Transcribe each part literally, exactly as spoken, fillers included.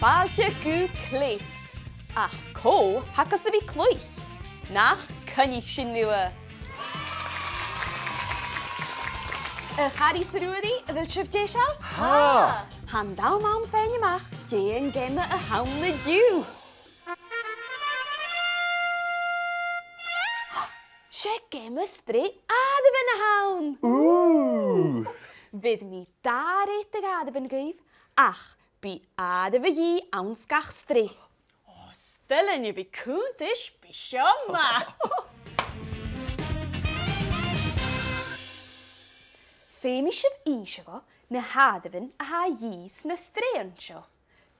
Fàilte gu Cleas. Ach cò th' agaibh a bhith cluich? Nach coinnich sinn riutha. A Charrie 's a Ruairidh, a bheil sibh deiseil? Tha! Tha an t-àm ann faighinn a-mach dè an geama a th' ann an-diugh. 'S e geama sreath àireamhan a th' ann! Ooh! Bheir mi dà reud de dh'àireamhan dhuibh, ach bidh àireamh a dhìth anns gach sreath. Ò, 's toil leinn a bhith cunntais, bidh seo math! Feumaidh sibh innse dhomh na h-àireamhan a tha a dhìth sna sreathan seo.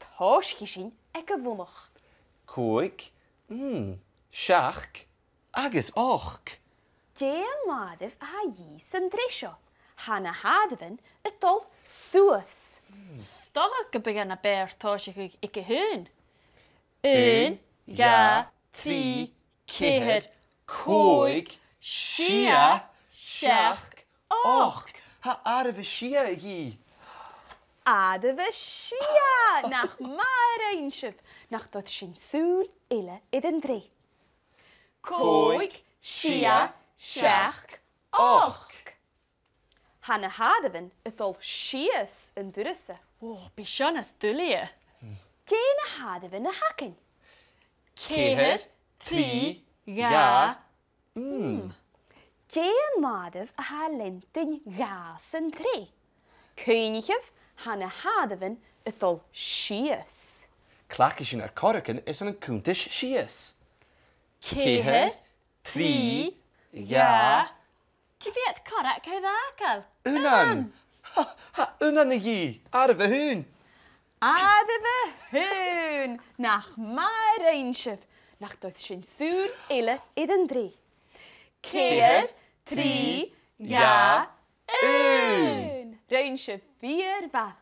Tòisichidh sinn aig a' bhunait. Còig, mm, seachd agus ochd. Dè an àireamh a tha a dhìth san t-sreath seo? Tha na h-àireamhan a' dol suas. 'S dòcha gum biodh e na b' fheàrr tòiseachadh aig a h-aon. Aon, dhà, trì, ceithir, còig, sia, seachd, ochd. Tha àireamh a sia a dhìth. Àireamh a sia! Nach math a rinn sibh! Nach toir sinn sùil eile air an t-sreath. Còig, sia, seachd, ochd. Tha na h-àireamhan a' dol sìos an turas-sa. Ò, bidh seo nas duilghe. Dè na h-àireamhan a th' againn? Ceithir, trì, dhà, mm. Dè an àireamh a tha leantainn dhà san t-sreath? Cuimhnichibh, tha na h-àireamhan a' dol sìos. Cleachdaidh sinn ar corragan airson an cunntais sìos. Ceithir, trì, dhà. Cia mheud corrag a th' agaibh? Aonan! Tha, tha aonan a dhìth, àireamh a h-aon. Àireamh a h-aon! Nach math a rinn sibh! Nach toir sinn sùil eile air an t-sreath. Ceithir, trì, dhà, aon! Rinn sibh fìor mhath!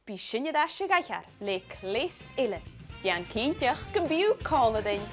Bidh sinn air ais a dh'aithghearr le cleas eile. Dèan cinnteach gum bi thu còmhla rinn.